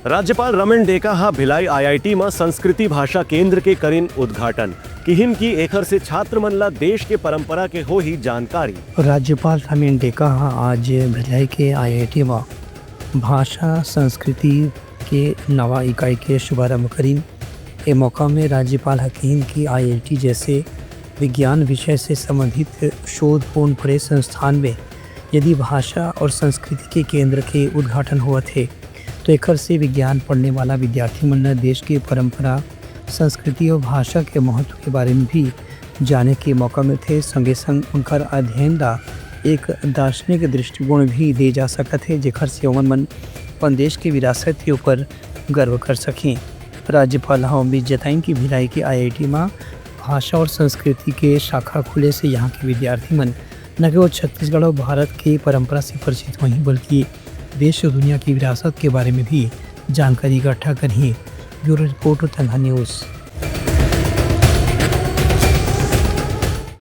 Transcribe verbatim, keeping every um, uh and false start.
राज्यपाल रमेन डेका ह भिलाई आईआईटी म संस्कृति भाषा केंद्र के करिन उद्घाटन। किहिन कि एखर से छात्र मन ल देश के परंपरा के होही जानकारी। राज्यपाल रमेन डेका ह आज भिलाई के आईआईटी म भाषा संस्कृति के नवा इकाई के शुभारंभ करिन। ए मौका में राज्यपाल ह किहिन कि आईआईटी जैसे विज्ञान विषय से संबंधित शोधपूर्ण बड़े संस्थान में यदि भाषा और संस्कृति के केंद्र के उद्घाटन होवत हे, तो एखर से विज्ञान पढ़ने वाला विद्यार्थी मन ल देश के परंपरा, संस्कृति और भाषा के महत्व के बारे में भी जाने के मौका मिलथे। संगे संग उनकर अध्ययन ला एक दार्शनिक दृष्टिकोण भी दे जा सकत हे, जेखर से ओमन मन अपन देश के विरासत के ऊपर गर्व कर सकें। राज्यपाल ह उम्मीद जताइन कि भिलाई के आईआईटी म भाषा और संस्कृति के शाखा खुले से यहाँ के विद्यार्थी मन न केवल छत्तीसगढ़ और भारत के परंपरा से परिचित होही, बल्कि देश और दुनिया की विरासत के बारे में भी जानकारी इकट्ठा करही। Bureau report, Tangha news.